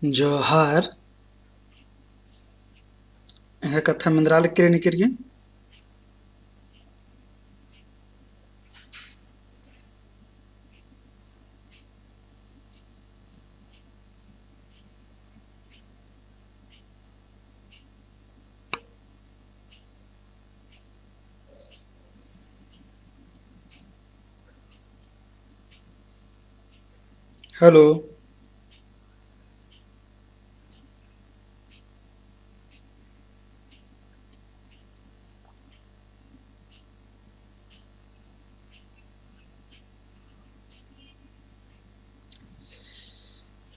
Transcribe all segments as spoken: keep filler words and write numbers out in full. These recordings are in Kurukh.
जोहार। एंगा कत्था मेंदरा लक्की रई निकिर गे। Hello।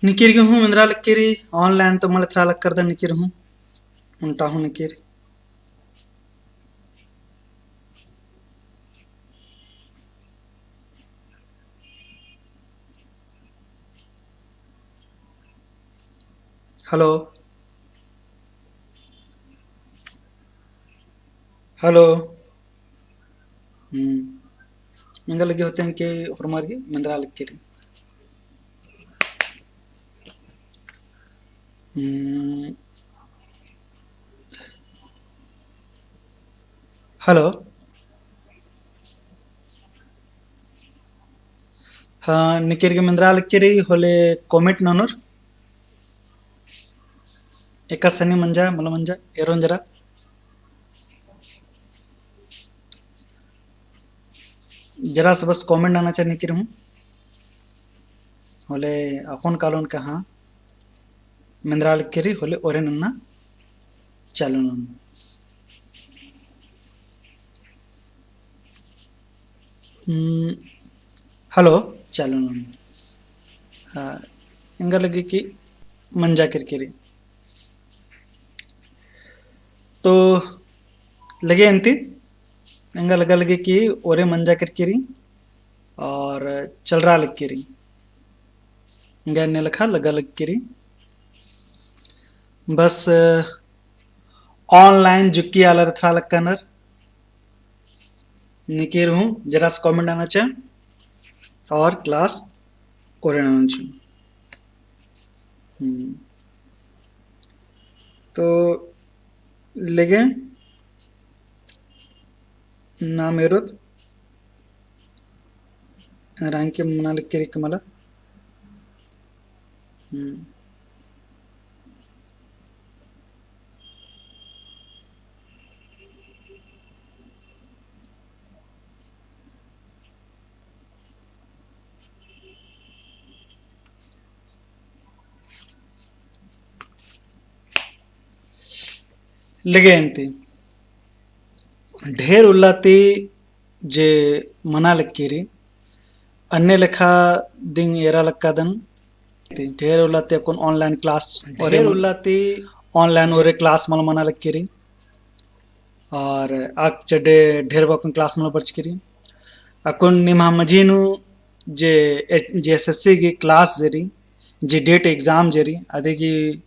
निकिर गे हूँ मेंदरा लक्की रई, online तो मल एथरा लक्कदन निकिर हूँ, ओन्टा हूँ निकिर। Hello। Hello। हम्म। एंगा लग्गी होते हैं कि होरमर गे मेंदरा लक्की रई। हम्म। Hello। हाँ, निकिर गे मेंदरा लक्की रई होले comment ननोर। एकासे नी मंजा, मला मंजा, एरोन जरा। जरा से बस comment नना चाही निकिर हूँ। होले अक्कुन कालोन का हाँ, मेंदरा लक्की रई, होले ओरे नन्ना चालू ननोन। हम्म, hello, चालू ननोन। हाँ, एंगा लग्गी कि मंजा केरकी रई। तो लगे अन्ती, एंगा लगा लगे कि ओरे मंजा केरकी रई और चलरा लक्की रई। एंगा एन्ने लेखा लगा लक्की रई। बस, अ, online जुक्की आलर एथरा लक्कनर। निकिर हूँ, जरा से comment नना चाही और class ओरे नना चाही। हम्म। तो लेगे नाम एरोत रंग के मना लक्की रई का मला। हम्म। लेगे अन्ती ढेर उल्ला ती जे मना लक्की रई, अन्ने लेखा दिम एरा लक्कादन। ढेर उल्ला ती अक्कुन online class, ढेर उल्ला ती online ओरे class मल मना लक्की रई। और अक चड्डे ढेर बक्कन class मल बरचकी रई। अक्कुन निम्हा मझी नू जे एस-, जे एसएससी की class जे रई, जे DET exam जे रई, अदी गही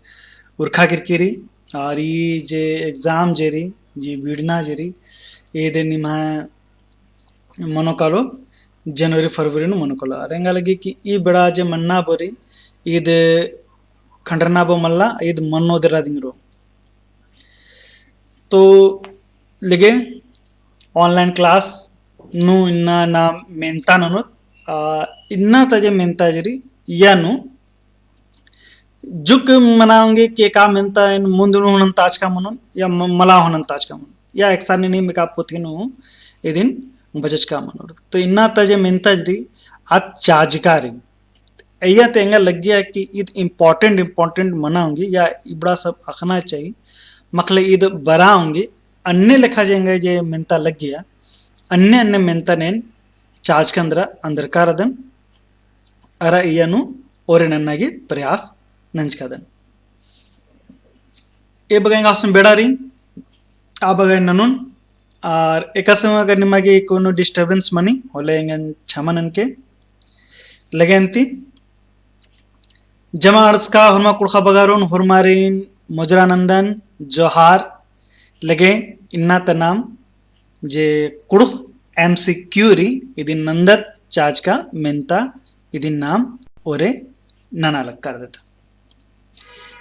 उरखा केरकी रई। और ई जे exam जे रई, जे बीड़ना जे रई, ईद निम्हा मनो कालो जनवरी फरवरी नू मनो कालो। और एंगा लग्गी कि ई बेड़ा जे मन्ना बरई, ईद खंडरना बो मल्ला, ईद मन्नो दरा दिम रओ। तो लेगे online class नू इन्ना नाम मेन्ता ननोत, आ, इन्ना ता जे मेन्ता जे रई, या नू जुक मना ओंगी कि एका मेन्ता एन मुन्द नू होनन ताचका मनोन, या म-, मला होनन ताचका मनोन, या एकसानी नीम एका पुथी नू इदिन बचचका मनोर। तो इन्ना ता जे मेन्ता जे रई, आद चाजका रई। अइय्या ती एंगा लग्गिया कि ईद important, important मना ओंगी या इबड़ा सब अख़ना चाही, मखले ईद बरा ओंगी, अन्ने लेखा जे एंगा जे मेन्ता लग्गिया, अन्ने अन्ने मेन्तन एन चाजकन दरा अंदरका रअदन, अरा इय्या नू ओरे नन्ना गे प्रयास नंजकादन। ए बग्गे एंगा आसुन बेड़ा रई, आ बग्गे ननोन, आर एकासे अगर निमा गे कोनो disturbance मनी, होले एंगन क्षमा ननके। लेगे अन्ती, जमा अंड़सका होरमा कुँड़ुख़ा बगारोन, होरमारिन मोजरा नन्दन, जोहार। लेगे इन्ना ता नाम जे कुँड़ुख़ MCQ रई, इदिन नन्दत चाजका मेन्ता, इदिन नाम ओरे नना लक्कादत।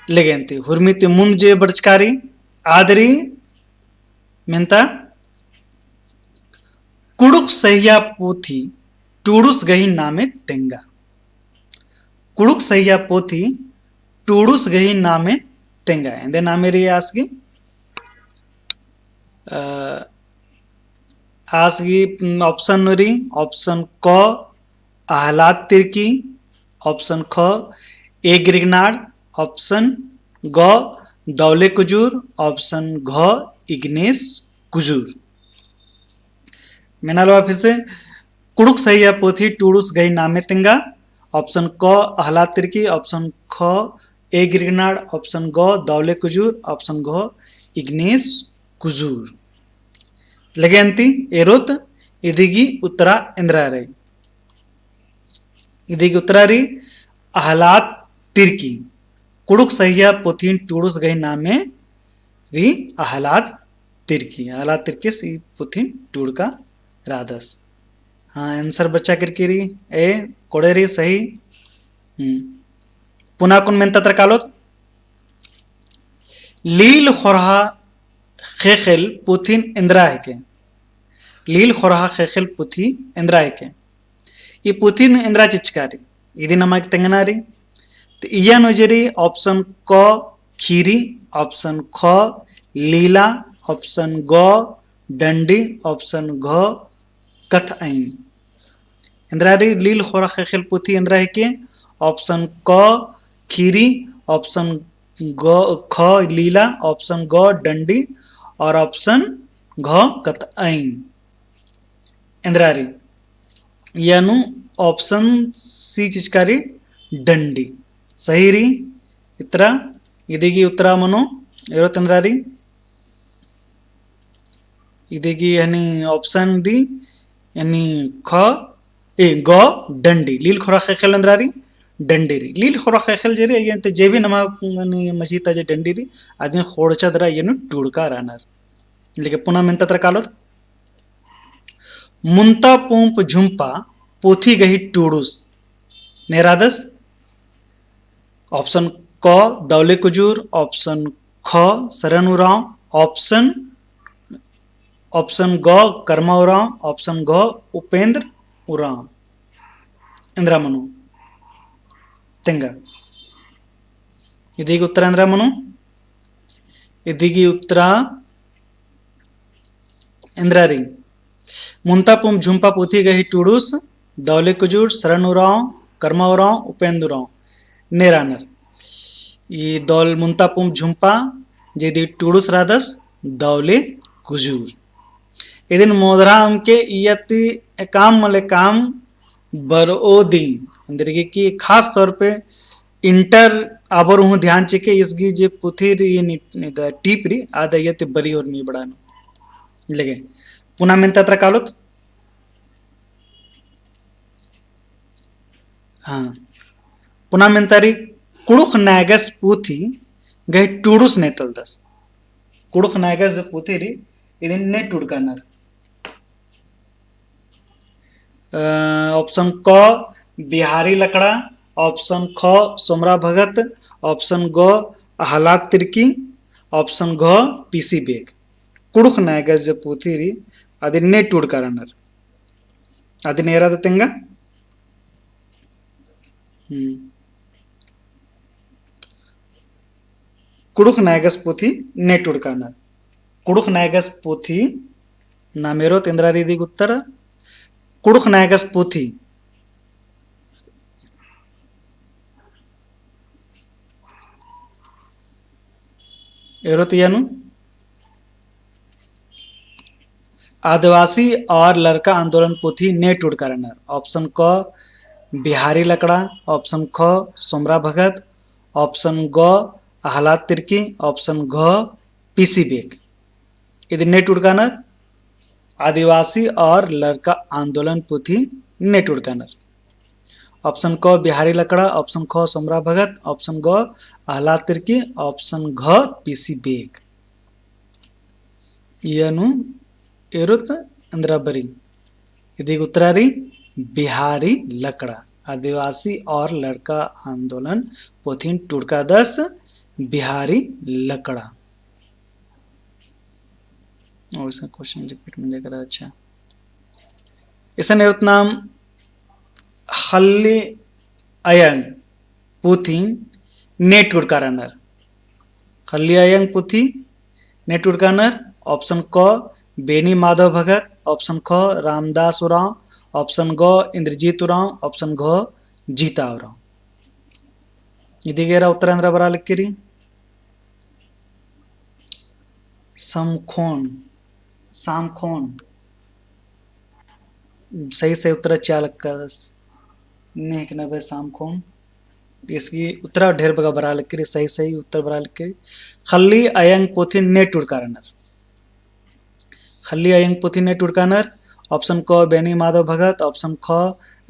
लेगेन ती हुरमी ती मुन्द जे बरचका रई, आद रई मेन्ता कुँड़ुख़ सहिया पोथी टूड़ुस गही नामे तेंगा। कुँड़ुख़ सहिया पोथी टूड़ुस गही नामे तेंगा। एन्देर नामे रई आस गही, अ, आस गही, उम, option नू रई, option क अहलाद तिर्की, option ख ए ग्रिगनाड़, option ग दौले कुजूर, option घ इग्नेस कुजूर। मेनालवा फिर से, कुँड़ुख़ सहिया पोथी टूड़ुस गही नामे तेंगा, option क अहलाद तिर्की, option ख ए ग्रिगनाड़, option ग दौले कुजूर, option घ इग्नेस कुजूर। लेगेन ती एरोत इदी गही उत्तरा एन्देर रई। इदी गही उत्तरा रई अहलाद तिर्की। कुँड़ुख़ सहिया पोथिन टूड़ुस गही नामे रई अहलाद तिर्की। अहलाद तिर्कीस ई पोथिन टूड़का रअदस। हाँ, answer बरचा केरकी रई, ए, कोड़े रई सही। हम्म। पुना कुन मेन्ता तरा कालोत? लील ख़ोरहा ख़ेख़ेल पोथिन एन्देर हिके। लील ख़ोरहा ख़ेख़ेल पोथी एन्देर हिके। ई पोथिन एन्देर चिचका रई, इदिन नमा गे तेंगना रई। तो इय्या नू जे रई option क खीरी, option ख लीला, option ग डंडी, option घ कथअइन। एन्देर रई लील ख़ोरहा ख़ेख़ेल पोथी एन्देर हिके, option क खीरी, option ग, ख लीला, option ग डंडी और option घ कथअइन। एन्देर रई। इय्या नू option C चिचका रई डंडी। सही रई। इतरा, इदी गही उत्तरा मनो, एरोत एन्देर रई। इदी गही हनी option दी, हनी ख, ए, ग, डंडी। लील ख़ोरहा ख़ेख़ेल एन्देर रई, डंडी रई। लील ख़ोरहा ख़ेख़ेल जे रई, अइय्या ती जे भी नमा हनी मझी ता जे डंडी रई, अदिन ख़ोंड़चा दरा अइय्या नू टूड़का रअनर। लेकिन पुना मेन्ता तरा कालोत। मुन्ता पुंप झुम्पा पोथी गही टूड़ुस ने रअदस। Option क दौले कुजूर, option ख सरन उराँव, option, option ग करमा उराँव, option घ उपेंद्र उराँव। एन्देर मनो तेंगा। इदी गही उत्तरा एन्देर मनो, इदी गही उत्तरा एन्देर रई। मुन्ता पुंप झुम्पा पोथी गही टूड़ुस दौले कुजूर, सरन उराँव, करमा उराँव, उपेंद्र उराँव ने रअनर। ई दौल मुन्ता पुंप झुम्पा जे इदी टूड़ुस रअदस दौले कुजूर। इदिन मोदरा अमके इय्या ती एकअम मल एकअम बरओ दिम, एन्देरगे कि खास तौर पे inter आबोर हूँ ध्यान चिके, इसगी जे पोथी रई, ये नि-, नि-, द टीप रई, आद अइय्या ती बरई और नी बड़ा नू। लेगे, पुना मेन्ता तरा कालोत। हाँ, पुना मेन्ता रई कुँड़ुख़ नैगस पोथी गही टूड़ुस ने तलदस। कुँड़ुख़ नैगस जे पोथी रई, इदिन ने टूड़का रअनर। अ, option क बिहारी लकड़ा, option ख सोमरा भगत, option ग अहलाद तिर्की, option घ पीसी बेक। कुँड़ुख़ नैगस जे पोथी रई, अदिन ने टूड़का रअनर। अदिन एरा द तेंगा। हम्म। कुँड़ुख़ नैगस पोथी ने टूड़का रअनर। कुँड़ुख़ नैगस पोथी नाम एरोत एन्देर रई इदी गही उत्तर। कुँड़ुख़ नैगस पोथी। एरोत इय्या नू। आदिवासी और लड़का आंदोलन पोथी ने टूड़का रअनर। Option क बिहारी लकड़ा, option ख सोमरा भगत, option ग अहलाद तिर्की, option घ पीसी बेक। इदी ने टूड़का रअनर आदिवासी और लड़का आंदोलन पोथी ने टूड़का रअनर। Option क बिहारी लकड़ा, option ख सोमरा भगत, option ग अहलाद तिर्की, option घ पीसी बेक। इय्या नू एरोत एन्देर बरई। इदी गही उत्तरा रई बिहारी लकड़ा। आदिवासी और लड़का आंदोलन पोथिन टूड़कादस बिहारी लकड़ा। और इसका question repeat मंजा केरा, अच्छा। इसन एरोत नाम ख़ल्ली अयंग पुथिन ने टूड़का रअनर। ख़ल्ली अयंग पुथि ने टूड़का रअनर। Option क बेनी माधव भगत, option ख रामदास उराँव, option ग इंद्रजीत उराँव, option घ जीता उराँव। इदी गे एरा उत्तर एन्दरा बरआ लगी रई। समखोन, सामखोन। सही, सही उत्तर चिआ लक्कस। ने हिकना बे सामखोन। इसकी उत्तर ढेर बग्गे बरआ लगी रई, सही, सही उत्तर बरआ लगी रई। ख़ल्ली अयंग पुथिन ने टूड़का रअनर। ख़ल्ली अयंग पुथिन ने टूड़का रअनर। Option क बेनी माधव भगत, option ख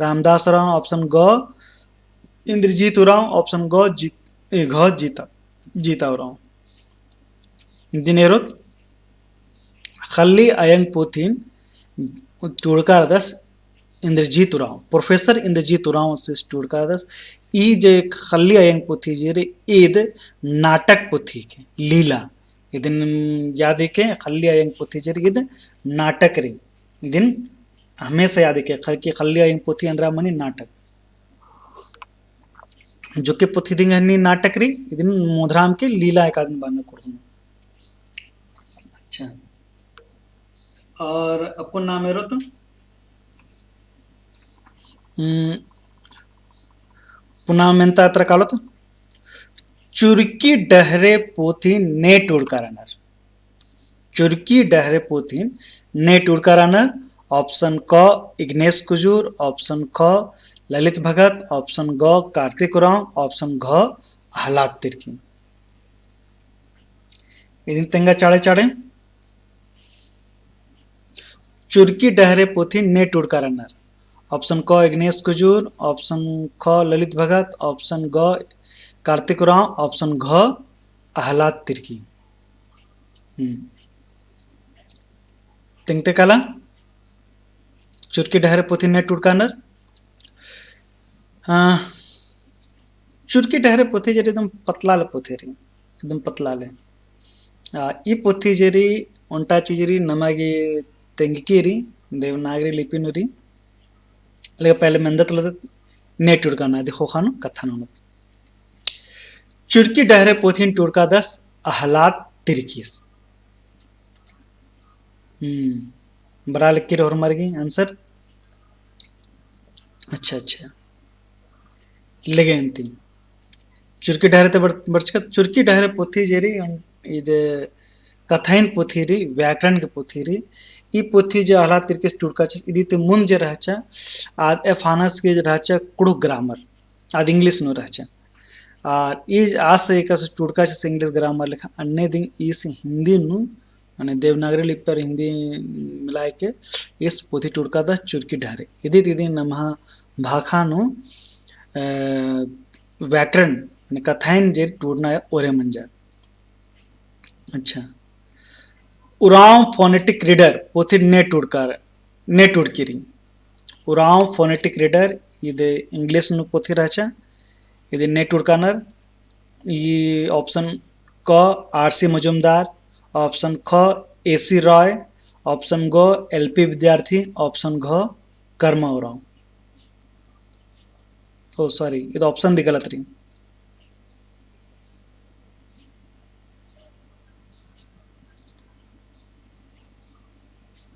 रामदास उराँव, option ग इंद्रजीत उराँव, option ग जीत, ए, घ जीता, जीता उराँव। इदिन एरोत ख़ल्ली अयंग पुथिन टूड़का रअदस इंद्रजीत उराँव, Professor इंद्रजीत उराँव से टूड़का रअदस। ई जे ख़ल्ली अयंग पुथि जे रई, ईद नाटक पुथि के, लीला। इदिन याद हिके, ख़ल्ली अयंग पुथि जे रई, ईद नाटक रई। इदिन हमेशा याद हिके, ख़ल्ली, ख़ल्ली अयंग पुथि एन्दरा मनी नाटक। जो कि पुथि दिंग हनी नाटक रई, इदिन मोधराम के लीला एकादिन बअनर कुँड़ुख़ नू। अच्छा। और अक्कुन नाम एरोत, हम्म, पुना मेन्ता अत्रा कालोत। चुरकी डहरे पुथिन ने टूड़का रअनर। चुरकी डहरे पुथिन ने टूड़का रअनर। Option क इग्नेस कुजूर, option ख ललित भगत, option ग कार्तिक उराँव, option घ अहलाद तिर्की। इदिन तेंगा चाड़े चाड़े। चुरकी डहरे पुथिन ने टूड़का रअनर। Option क इग्नेस कुजूर, option ख ललित भगत, option ग कार्तिक उराँव, option घ अहलाद तिर्की। हम्म। तेंगते काला चुरकी डहरे पुथिन ने टूड़का रअनर। हाँ, चुरकी डहरे पुथि जे रई एकदम पतला ले पुथि रई, एकदम पतला ले। आ, ई पुथि जे रई ओन्टा चीज रई नमा गे तेंगकी रई, देवनागरी लिपि नू रई। लेकिन पहले मेंदत लदत ने टूड़का रअना, देखो ख़ानो कत्था नू। चुरकी डहरे पुथिन टूड़कादस अहलाद तिर्कीस। हम्म, बरआ लगी रई होरमर गे answer। अच्छा, अच्छा। लेगे अन्ती। चुरकी डहरे ते बड़-, बरचकत, चुरकी डहरे पुथि जे रई, इदे कत्थाइन पुथि रई, व्याकरण के पुथि रई। ई पुथि जे अहलाद तिर्कीस टूड़काचस, इदी ती मुन्द जे रहचा, आद एफानस के जे रहचा कुँड़ुख़ grammar, आद English नू रहचा। आर ई आस एकासे टूड़काचस English grammar लेखा, अन्ने दिम ईस हिंदी नू, माने देवनागरी लिपि ता हिंदी मिलाय के ईस पुथि टूड़कादस चुरकी डहरे। इदी ती इदी नम्है भाखा नू, अ, व्याकरण, माने कत्थाइन जे टूड़ना ओरे मंजा। अच्छा। उराँव phonetic reader पुथि ने टूड़का, ने टूड़की रई। उराँव phonetic reader इदे English नू पुथि रहचा, इदे ने टूड़का रअनर। ई option क आर सी मजुमदार, option ख ए सी रॉय, option ग एल पी विद्यार्थी, option घ कर्मा उराँव। ओ sorry, इदे option दी गलत रई।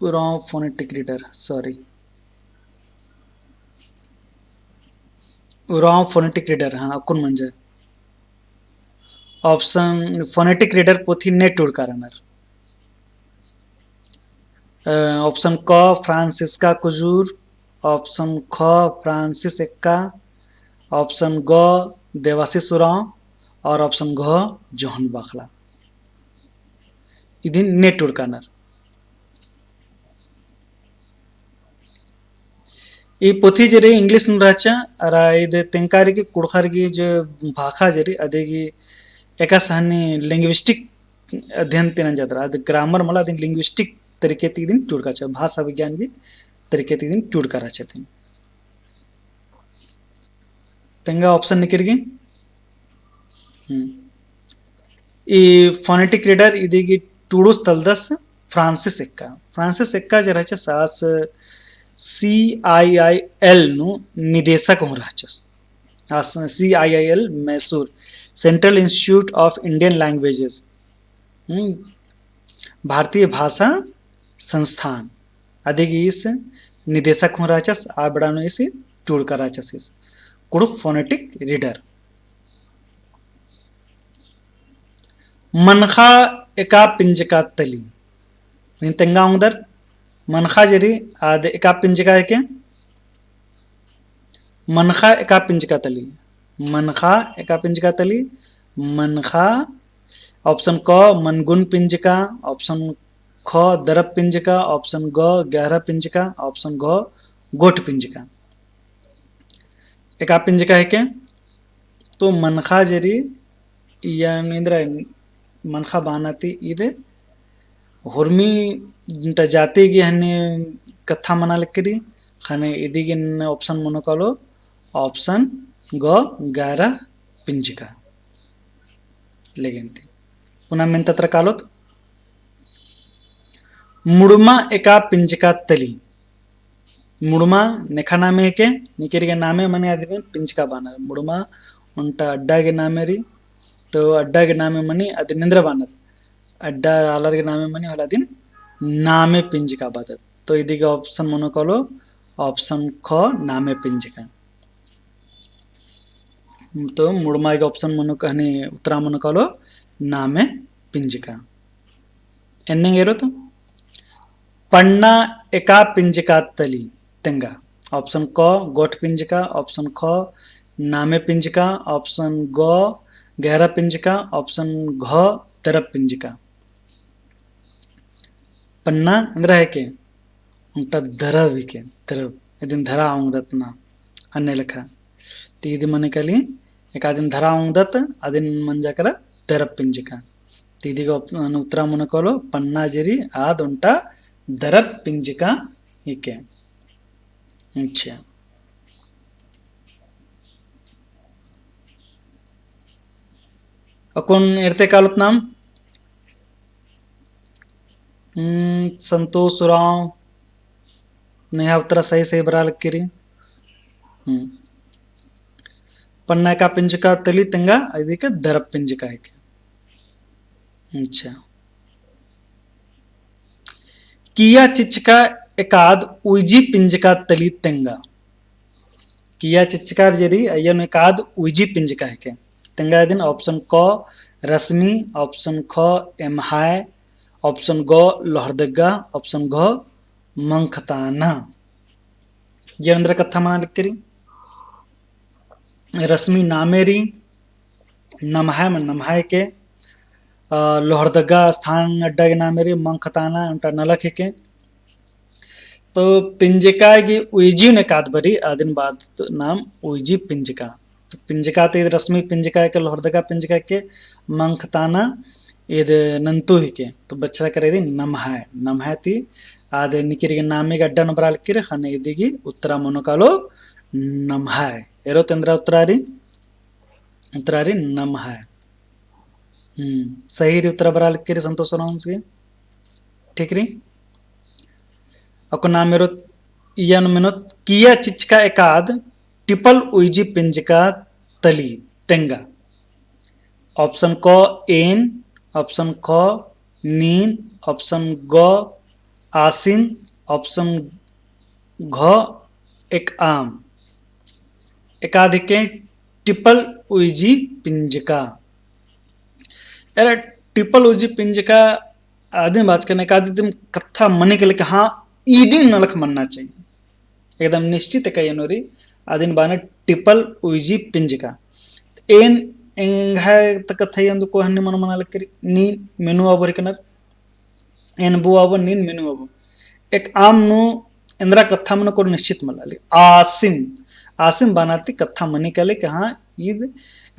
उराँव phonetic reader, sorry। उराँव phonetic reader, हाँ, अक्कुन मंजा। Option phonetic reader पुथि ने टूड़का रअनर। अ, option क फ्रांसिस्का कुजूर, option ख फ्रांसिस एक्का, option ग देवाशीष उराँव और option घ जोहन बाखला। इदिन ने टूड़का रअनर। ई पुथि जे रई English नू रहचा, अरा इदे तेंगका रई कि कुँड़ुख़र गे जे भाखा जे रई, अदि गे एकासे हनी linguistic अध्ययन ती नंजदर, अदि grammar मला, अदि linguistic तरीके ती इदिन टूड़काचा, भाषा विज्ञान गे तरीके ती इदिन टूड़का रहचा इदिन। तेंगा option निकिर गे। हम्म। ई phonetic reader इदी गही टूड़ुस तलदस फ्रांसिस एक्का। फ्रांसिस एक्का जे रहचस आस C I I L नू निदेशक हूँ रहचस। आस C I I L मैसूर, Central Institute of Indian Languages, हम्म, भारतीय भाषा संस्थान, अदिगे ईस निदेशक हूँ रहचस, आ बेड़ा नू ईस टूड़का रहचस ईस। कुँड़ुख़ phonetic reader। मनख़ा एका पिंजका तली। नीन तेंगा ओंगदर, मनख़ा जे रई, आद एका पिंजका हिके। मनख़ा एका पिंजका तली। मनख़ा एका पिंजका तली। मनख़ा, option क मनगुन पिंजका, option ख दरब पिंजका, option ग गहरा पिंजका, option घ गोट पिंजका। एका पिंजका हिके। तो मनख़ा जे रई, इय्या नू एन्दरा मनख़ा बअना ती ईद हुरमी ओन्टा जाति गही हन्ने कत्था मना लगी रई, ख़ने इदी गे एन option मनो कालो, option ग गहरा पिंजका। लेकिन ती पुना मेन्ता तरा कालोत, मुड़मा एका पिंजका तली। मुड़मा नेखा नामे हिके, निकिर गे नामे मनी अदिन पिंजका बअनर। मुड़मा ओन्टा अड्डा गे नामे रई, तो अड्डा गे नामे मनी अदिन एन्दरा बअनर। अड्डा आलर गे नामे मनी होले अदिन नामे पिंजका बअदत। तो इदी गे option मनो कालो, option ख नामे पिंजका। तो मुड़मा गे option मनो क-, हनी उत्तरा मनो कालो नामे पिंजका। एन्ने एरोत, पन्ना एका पिंजका तली तेंगा। Option क गोट पिंजका, option ख नामे पिंजका, option ग गहरा पिंजका, option घ दरब पिंजका। पन्ना एन्दरा हिके, ओन्टा दरब हिके, दरब। इदिन धरा ओंगदत ना, अन्ने लेखा। ती इदी मने काली, एका अदिन धरा ओंगदत, अदिन मंजा केरा दरब पिंजका। ती इदी गे op-, उत्तरा मनो कालो, पन्ना जे रई, आद ओन्टा दरब पिंजका हिके। अच्छा। अक्कुन एरते कालोत नाम। हम्म, संतोष उराँव, नेहा उत्तरा सही सही बरआ लगी रई। हम्म। पन्ना एका पिंजका तली तेंगा, इदी गे दरब पिंजका हिके। अच्छा। किया चिच्चका एकाद उइजी पिंजका तली तेंगा। किया चिच्चका जे रई, अइय्या नू एकाद उइजी पिंजका हिके। तेंगा इदिन option क रश्मि, option ख एम्है, option ग लोहरदगा, option घ मंखताना। जे एन्दरा कत्था मना लगी रई। रश्मि नामे रई, नम्है मने नम्है हिके, अ, लोहरदगा स्थान अड्डा गे नामे रई, मंखताना ओन्टा नलख हिके। तो पिंजका गे उइजी नू एकाद बरई, अदिन बअदत नाम उइजी पिंजका। तो पिंजका ती ईद रश्मि पिंजका हिके, लोहरदगा पिंजका हिके, मंखताना ईद नन्तु हिके। तो बछरआ केरा इदी नम्है, नम्है ती आद निकिर गे नामे गे अड्डा नू बरआ लगी रई, ख़ने इदी गे उत्तरा मनो कालो नम्है। एरोत एन्दरा उत्तरा रई, उत्तरा रई नम्है। हम्म, सही रई उत्तरा बरआ लगी रई संतोष सोनवंश गे। ठीक रई। अक्कु नाम एरोत इय्या नू मेनोत किया चिच्चका एकाद टिपल उइजी पिंजका तली तेंगा। Option क एन, option ख नीन, option ग आसिन, option घ एकअम। एकाद हिके टिपल उइजी पिंजका। एरा टिपल उइजी पिंजका अदिन बाचकन एकाद दिम कत्था मनी के लेके हाँ, इदिन नलख मन्ना चाहिए। एकदम निश्चित एका एन्ने रई, अदिन बअनर टिपल उइजी पिंजका। एन एंग्है ता कत्था एन्दुको हन्ने मनो मना लगी रई, नीन मेनू आबो हिकनर, एन बु आबो, नीन मेनू आबो। एकअम नू एन्दरा कत्था मनो कोर निश्चित मल्ला लगी। आसिम, आसिम बअना ती कत्था मनी काली कि हाँ, ईद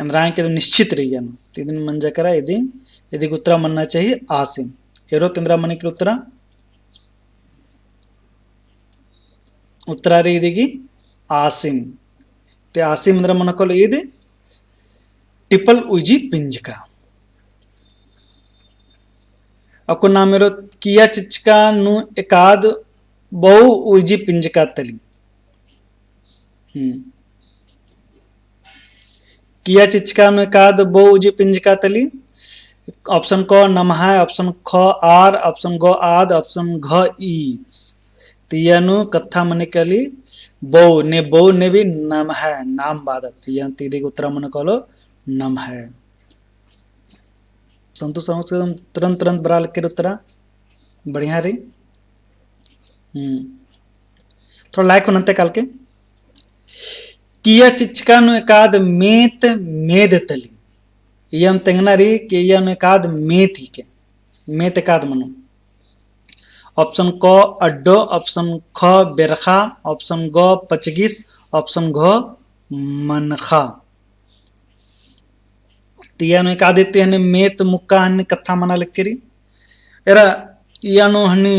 एन्दरा के निश्चित रई एन्ने। तो इदिन मंजा केरा, इदिन, इदी गे उत्तरा मन्ना चाहिए आसिम। एरोत एन्दरा मनी के उत्तरा, उत्तरा रई इदी गे आसिम। ते आसिम एन्दरा मनो कालो ईद टिपल उइजी पिंजका। अक्कुन नाम एरोत, किया चिचका नू एकाद बऊ उजी पिंजका तली। हम्म। किया चिचका नू एकाद बऊ उजी पिंजका तली। Option क नम्है, option ख आर, option ग आद, option घ ईस। तिया नू कत्था मने काली बऊ, ने बऊ ने भी नम्है, नाम बादत। तिया ती दिक उत्तरा मनो कालो नम्है। संतोष साहू से तुरंत, तुरंत बरआ लक्की उत्तरा। बढ़िया रई। हम्म। थोड़ा लाइक हूँ नन्ते काल के। किया चिचका नू एकाद मेत मेद तली। इयम तेंगना रई कि इया नू एकाद मेत ही के। मेत एकाद मनो। Option क अड्डो, option ख बेरखा, option ग पचगिस, option घ मनखा। तिया नू एकाद इत्ती हने मेत मुक्का हने कत्था मना लक्की रई। एरा इया नू हनी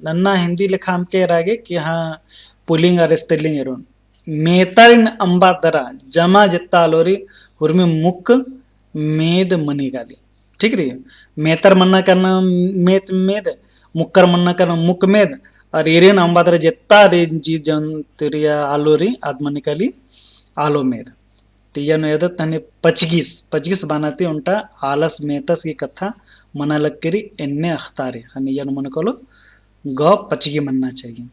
नन्ना हिन्दी लेखा अमके एरा गे कि हाँ पुलिंग और स्त्रीलिंग एरोन। मेतरिन अम्बा दरा जमा जेत्ता आलोरी हुरमी मुक्क मेद मनी काली। ठीक रई? मेतर मन्ना करना मेत मेद, मुक्कर मन्ना करना मुक्क मेद, और इरिन अम्बा दरा जेत्ता रे जी जन्तुरिया आलोरी आद मनी काली आलो मेद। तिया नू एदत हने पचगिस, पचगिस बाना ती ओन्टा आलस मेतस की कत्था मना लक्की रई एन्ने अख़तारी। हने इया नू मनो कालो ग पचगी मन्ना चाहिए।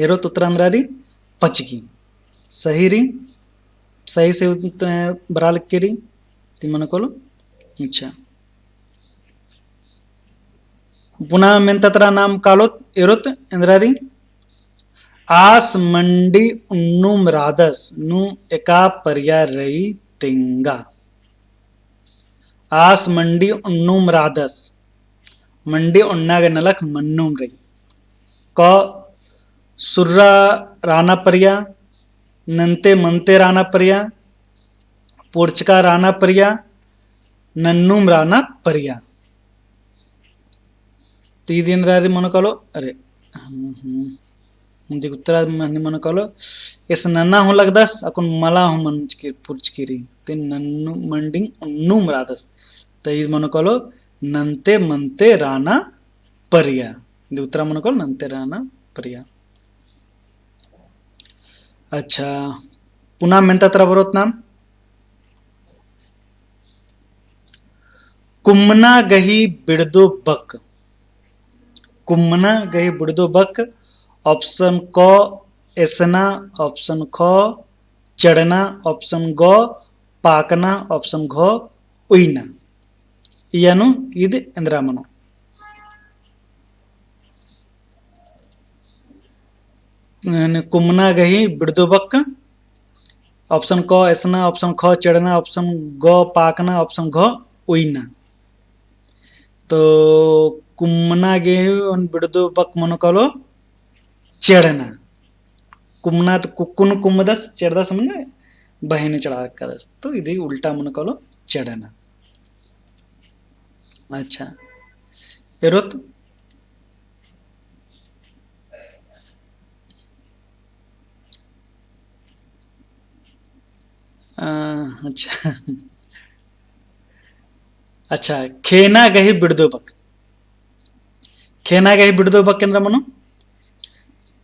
एरोत उत्तरा एन्दरा रई पचगी। सही रई, सही से उत-, बरआ लक्की रई, ती मनो कालो। अच्छा। पुना मेन्ता तरा नाम कालोत एरोत एन्दरा रई। आस मंडी उन्नुम रादस नू एका परिया रई तेंगा। आस मंडी उन्नुम रादस। मंडी ओन्ना गे नलख मन्नुम रई। क सुर्रा राना परिया, नन्ते मन्ते राना परिया, पुर्चका राना परिया, नन्नुम राना परिया। ती दिम एन्दरा रई मनो कालो, अरे, हम्म, हम्म। दिक उत्तरा हनी मनो कालो, एस नन्ना हूँ लगदस, अक्कुन मला हूँ मंजकी, पुर्चकी रई। ते नन्नु, मंडिंग उन्नुम रादस। ते ईद मनो कालो, नन्ते मन्ते राना परिया। दिक उत्तरा मनो कालो, नन्ते राना परिया। अच्छा, पुना मेन्ता तरा बरोत नाम। कुम्मना गही बिड़दो बक। कुम्मना गही बिड़दो बक। Option क एसना, option ख चड़ना, option ग पाकना, option घ उइना। इया नू ईद एन्दरा मनो। कुम्मना गही बिड़दो बक। Option क एसना, option ख चड़ना, option ग पाकना, option घ उइना। तो कुम्मना गही ओन बिड़दो बक मनो कालो चड़ना। कुम्मना तो कुक्कुन कुम्मदस, चड़दस मने बहिन चढ़ा कदस। तो इदी उल्टा मनो कालो चड़ना। अच्छा। एरोत? आ, अच्छा। अच्छा, खेना गही बिड़दो बक। खेना गही बिड़दो बक एन्दरा मनो?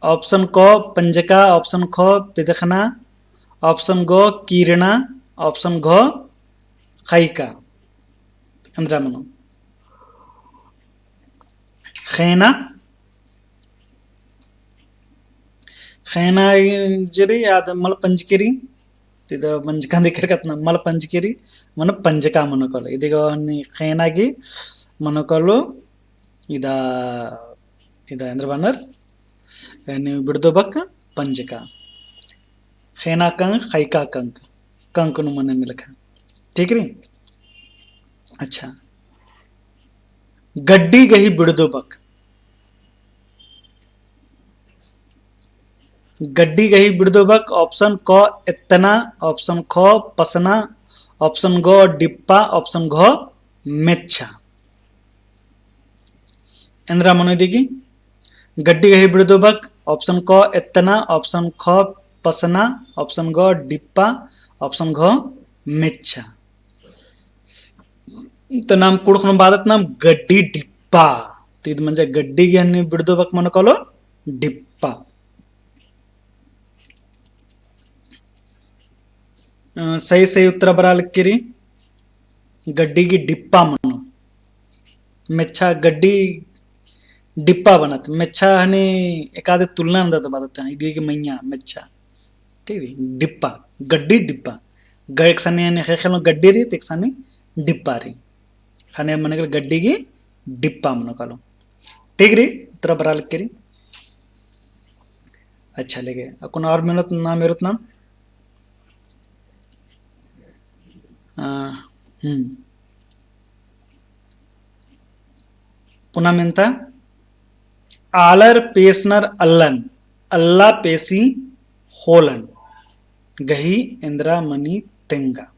Option क पंजका, option ख पिदखना, option ग कीरना, option घ खैका। एन्दरा मनो? खेना, खेना जे रई आद मल पंजकी रई, ती द पंजका दिम एरकत ना, मल पंजकी रई, मनो पंजका मनो कालो। इदी ग हनी खेना गही मनो कालो, इदा, इदा एन्दरा बअनर, यानी बिड़दो बक पंजका। खेना कंक, खैका कंक, कंक नू मने निलखा। ठीक रई? अच्छा। गड्डी गही बिड़दो बक। गड्डी गही बिड़दो बक, option क एत्तना, option ख पसना, option ग डिप्पा, option घ मेच्छा। एन्दरा मनो इदी गही? गड्डी गही बिड़दो बक, option क एत्तना, option ख पसना, option ग डिप्पा, option घ मेच्छा। तो नाम कुँड़ुख़ नू बअदत नाम गड्डी डिप्पा। तो इद मंजा गड्डी गे हनी बिड़दो बक मनो कालो डिप्पा। अ, सही, सही उत्तरा बरआ लगी रई। गड्डी गे डिप्पा मनो। मेच्छा गड्डी डिप्पा बनत। मेच्छा हनी एकादे तुलना नंदत बअदत, इदी गे मइय्याँ मेच्छा। ठीक है, डिप्पा, गड्डी डिप्पा। ग-, एकसानी हनी ख़ेख़ेल नू गड्डी रई, तो एकसानी डिप्पा रई। ख़ने मने कालो गड्डी गे डिप्पा मनो कालो। ठीक रई, उत्तरा बरआ लगी रई। अच्छा लगे, अक्कुन और मेनोत नाम, एरोत नाम। आ, हम्म। पुना मेनता, आलर पेसनर अल्लन, अल्ला पेसी ख़ोलन, गही एन्दरा मनी तेंगा।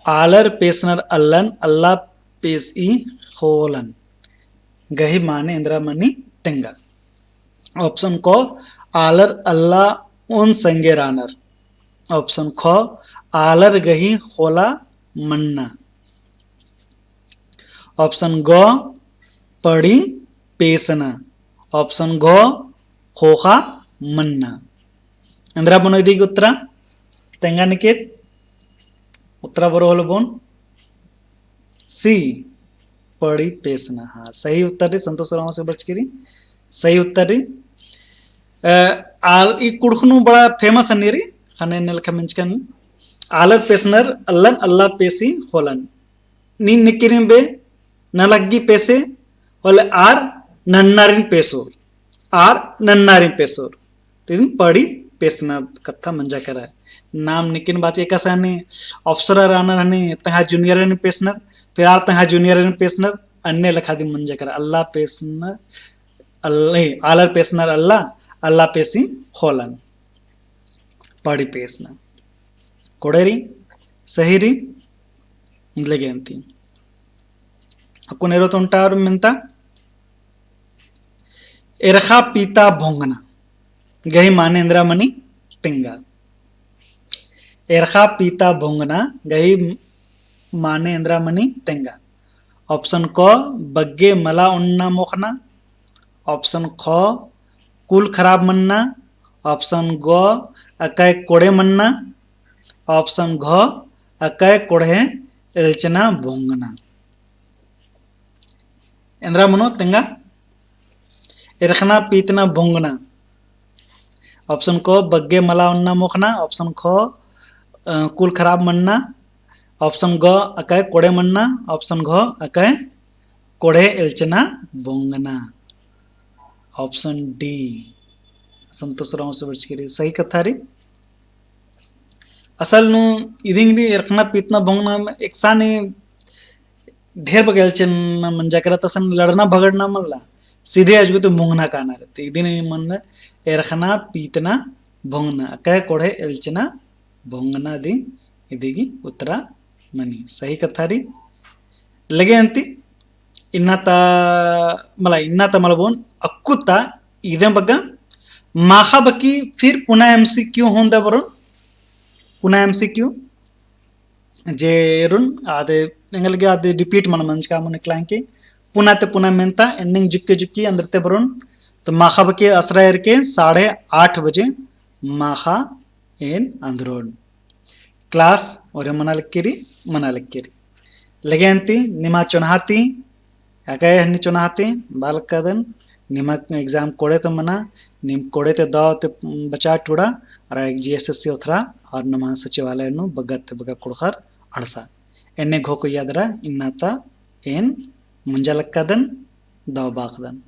आलर पेसनर अल्लन, अल्ला पेसी ख़ोलन, गही माने एन्दरा मनी तेंगा। Option क, आलर अल्ला ओन संगे रानर। Option ख, आलर गही ख़ोला मन्ना। Option ग, पड़ी पेसना। Option घ, ख़ोख़ा मन्ना। एन्दरा मनो इदी गे उत्तरा? तेंगा निकिर। उत्तरा बरओ होले बओन। C, पड़ी पेसना। हाँ, सही उत्तर रई, संतोष राव से बरचकी रई। सही उत्तर रई। अ, आल-, ई कुँड़ुख़ नू बड़ा famous हनी रई, ख़ने एन्ने लेखा मेंजकन। आलर पेसनर अल्लन, अल्ला पेसी ख़ोलन। नीन निकिरिम बे, नलख गही पेसे, होले आर नन्नारिन पेसोर। आर नन्नारिन पेसोर। तो इदिन पड़ी पेसना कत्था मंजा केरा। नाम निकिन बाचे एकासे हनी अफसर रानर हनी तंग्है junior हनी पेसनर, फिर आर तंग्है junior हनी पेसनर, अन्ने लेखा दिम मंजा केरा। अल्ला पेसनर, अल-, ए, आलर पेसनर अल्ला, अल्ला पेसी ख़ोलन। पड़ी पेसना। कोड़े रई, सही रई, लगे अन्ती। अक्कुन एरोत ओन्टा और मेन्ता, एरख़ा पीता भोंगना, गही माने एन्दरा मनी तेंगा। एरख़ा पीता भोंगना, गही माने एन्दरा मनी तेंगा। Option क, बग्गे मला ओन्ना मोख़ना। Option ख, कुल खराब मन्ना। Option ग, अकय कोड़े मन्ना। Option घ, अकय कोड़हे एल्चना भोंगना। एन्दरा मनो तेंगा? एरख़ना पीतना भोंगना। Option क, बग्गे मला ओन्ना मोख़ना। Option ख, अ, कुल खराब मन्ना। Option ग, अकय कोड़े मन्ना। Option घ, अकय कोड़हे एल्चना भोंगना। Option D, संतोष राव से बरचकी रई, सही कत्था रई। असल नू इदिंग रई एरख़ना पीतना भोंगना एकसानी ढेर बग्गे एल्चना मंजा केरा, तसन लड़ना भगड़ना मल्ला, सीधे अजगो ती मोंगना काना रई। तो इदिन मन्ना एरख़ना पीतना भोंगना, अकय कोड़हे एल्चना भोंगना दिम इदी गही उत्तरा मनी। सही कत्था रई। लगे अन्ती इन्ना ता मला, इन्ना ता मला बओन अक्कु ता इदे बग्गे माख़ा बकी फिर पुना MCQ होन्दा बरओन, पुना MCQ जे एरोन आदे एंगल गे आदे repeat मल मंजका मने एकलांग के पुना ते पुना मेन्ता एन्नेंग जुक्के जुक्की अन्देरते बरओन। तो माख़ा बकी असरा एरके साढ़े आठ बजे माख़ा एन अन्देरोन। Class ओरे मना लगी रई, मना लगी रई। लगे अन्ती निमा चोन्हा ती, अकय हनी चोन्हा ती, बआ लक्कादन, निमा exam कोड़े ता मना, नीम कोड़े ती दव ती बचा टुड़ा, अरा JSSC ओथरा, अरा नमा सचिवालय नू बग्गे ती बग्गे कुँड़ुख़र अंड़सा। एन्ने घोख कोइया दरा, इन्ना ता एन मुंजा लक्कादन, दव बाखदन।